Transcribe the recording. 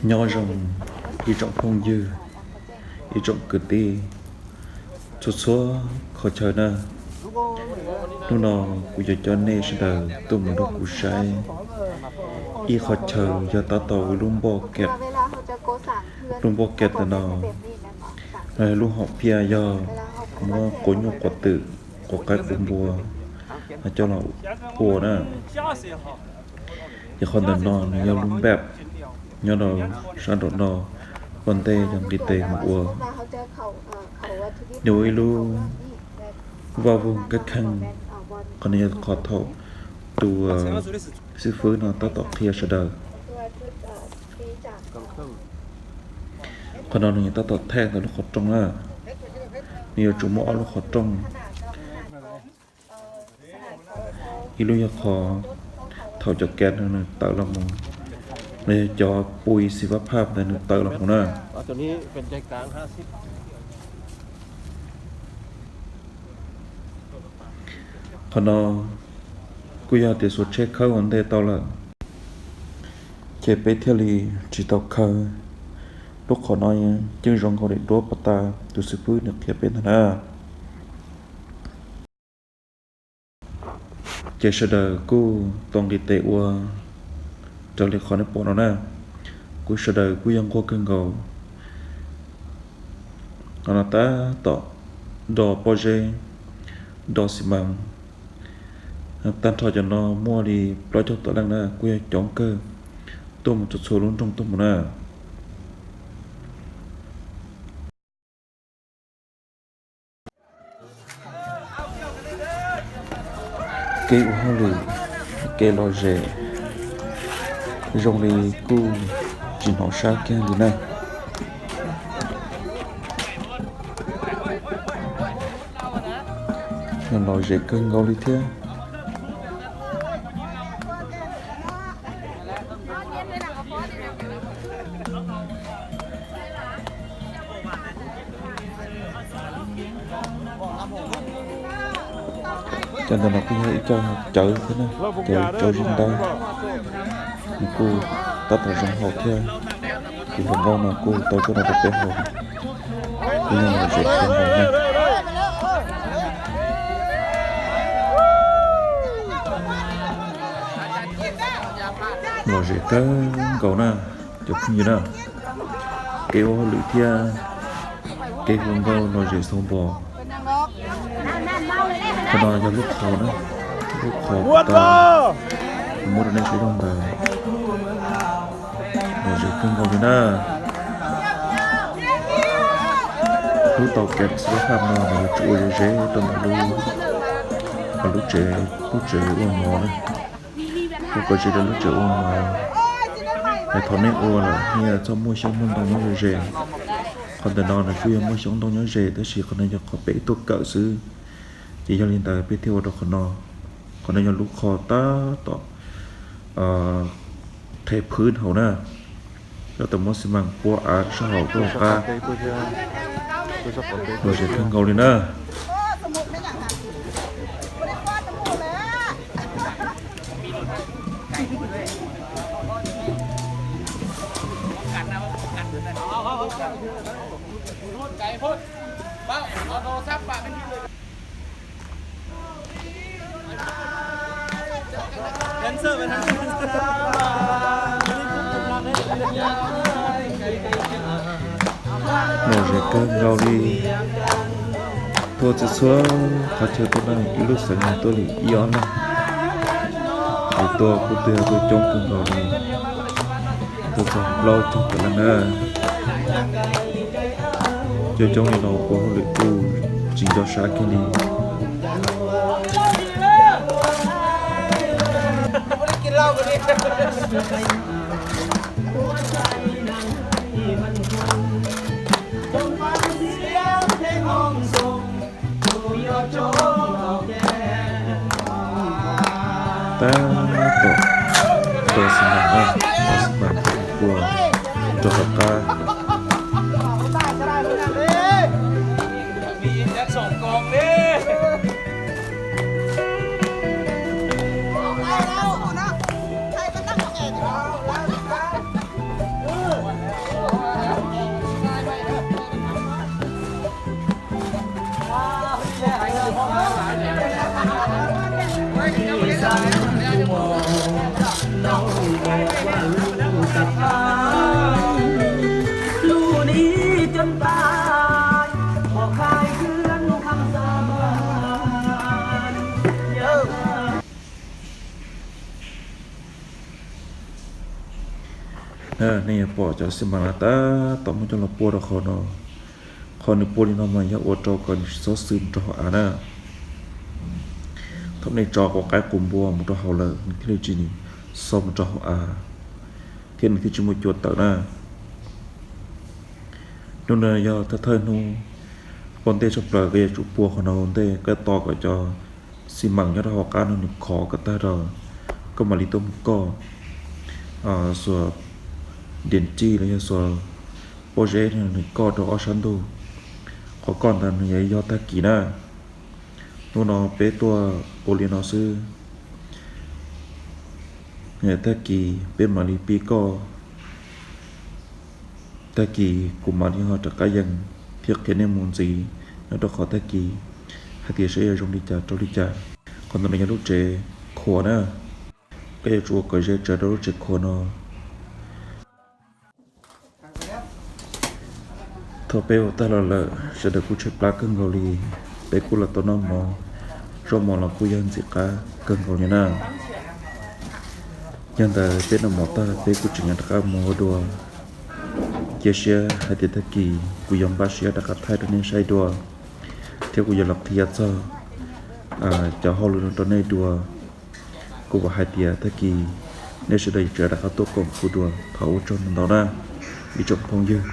Nyob zoo ib tsoom phooj ywg, ib tsoom kwv tij txhua txhua qhov chaw na. Hnub no kuv yuav coj nej sawv daws tuaj mus nrog kuv saib ib qhov chaw yog tab tom ua lub npoj kem. Lub npoj kem ntawm no, lub hom phiaj yog muab quav nyuj quav twm, quav qaib quav npua coj los ua na. Ces qhov ntawm no nws yog lub npaj nyob rau sab nraum no, ua ntej yog nqis tes mus ua. Nws ua ib lub vaj voog kab kheej, qhov no yog qhov thaum tus xib fwb no tab tom qhia sawv daws. Qhov no nws tab tom thaij ntawm lub qhov rooj na. Nws yuav tsum muaj ob lub qhov rooj. Ib lub yog qhov thaum cov kev no nws tawm los mus, los yog cov pui xis fab phaj ntawd nws tawm los mus na. Qhov no kuj yog tias xuas tsheb khawb ua ntej tau lawm, ces peb thiaj li tsis tau khawb. Lub qhov no yeej zoo nkaus li duab pas tas tus xib fwb nws qhia peb ntag na. Ces sawv daws kuj tau nqis tes ua raws li qhov nej pom no na. Kuv sawv daws kuj yog nquag kawg nkaus. Qhov no tab tom do pob zeb, do xi mas. Tag nrho cov no muaj li plaub caug tawm leej na, kuj yog coob kawg, tuaj mus txhua txhua lub nroog tuaj mus na. Kev ua hauj lwm, kev lom zem, zoo li kuj tsis hnov sab kiag li na. Lom zem kawg nkaus li thiab. Cov ntawm no kuj yog ib co cawv thiab na, cawv rau zim ntaub, nws kuj tab tom zoo haus thiab. Tus hluas nkauj no kuj tau coj los rau peb haus, kuj yog lom zem kawg nkaus na. Lom zem kawg nkaus na, cov phooj ywg na. Kev ua hauj lwm thiab kev hu nkauj lom zem xaus npo. Qhov no yog lub qhov na, lub qhov tas, muab rau nej saib zoo ntawd. Lom zem kawg nkaus li na. Lub tau kev xwb hab no nws yuav tsum ua ze ze rau ntawm lub, lub tsev, lub tsev ua mov na. Ua kom ze rau lub tsev ua mov. Es thaum nej ua lawm nej txhob muaj xyoob muaj ntoo nyob ze ze. Qhov ntawm no nws kuj yog muaj xyoob ntoo nyob ze tab sis qhov no yog qhov peb tuaj kawm xwb. Ces yog li ntawd peb thiaj ua rau qhov no. Qhov no yog lub qhov tab tom qhe phwb hauv na. Tab tom muab xi mas pua av sab hauv tuaj hauv qab. Lom zem kawg nkaus li na. Lom zem kawg nkaus li. Tuaj txhua txhua qhov chaw tuaj na, ib lub xeev no tuaj li ib ob leeg. Ces tuaj kuj tuaj yog tuaj coob kawg nkaus li, tuaj txog plaub caug tawm leej na. Coob coob li no ua hauj lwm kuj tsis nco sab kiag li. Tab tom rau xi mas, rau xi mas pua rau hauv qab. Nej yuav pom cov xi mas no tab tom muab coj los pua rau qhov no. Qhov nws pua li no mas yog ua rau kom nws tsis txhob xwb mus rau hauv av na. Thaum nej tso quav qaib quav npua mus rau hauv lawm nws thiaj li tsis xo mus rau hauv av, thiab nws thiaj tsis muaj cua tawm na. Hnub no yog thawj thawj hnub, ua ntej tshaj plaws koj yuav tsum pua qhov no ua ntej, koj tos kom cov xi mas nyob rau hauv qab no nws khov kom tag rau, koj mam li tuaj mus koj xuas diam tij los yog xuas pob zeb no nws koj rau ob sab ntug. Qhov koj ntawd nws yog tag kis na. Hnub no peb tuaj ua li no xwb, tag kis peb mam li pib koj. Tag kis kuv mam li ho rov qab yees thiab qhia nej mus ntxiv nyob rau qhov tag kis hais tias saib yuav zoo li cas rau li cas. Qhov ntawm no yog lub tsev khuam na, koj yuav tsum ua kom ze tsawv rau lub tsev khuam no. Thaum peb ua tag los lawm sawv daws kuj tshaib plab kawg nkaus li, peb kuj los tau noj mov, zaub mov los kuj yog ntxim qab kawg nkaus li na. Yog ntawd peb noj mov tag peb kuj tseem yuav rov qab mus ua dua. Cia siab hais tias tag kis kuv yuav npaj siab rov qab thaij rau nej saib dua, thiab kuv yuav los qhia txog cov hauj lwm no rau nej dua. Kuv vam hais tias tag kis nej sawv daws yuav tsum rov qab tuaj koom kuv dua, thov ua tsaug ntau ntau na ib tsoom phooj ywg.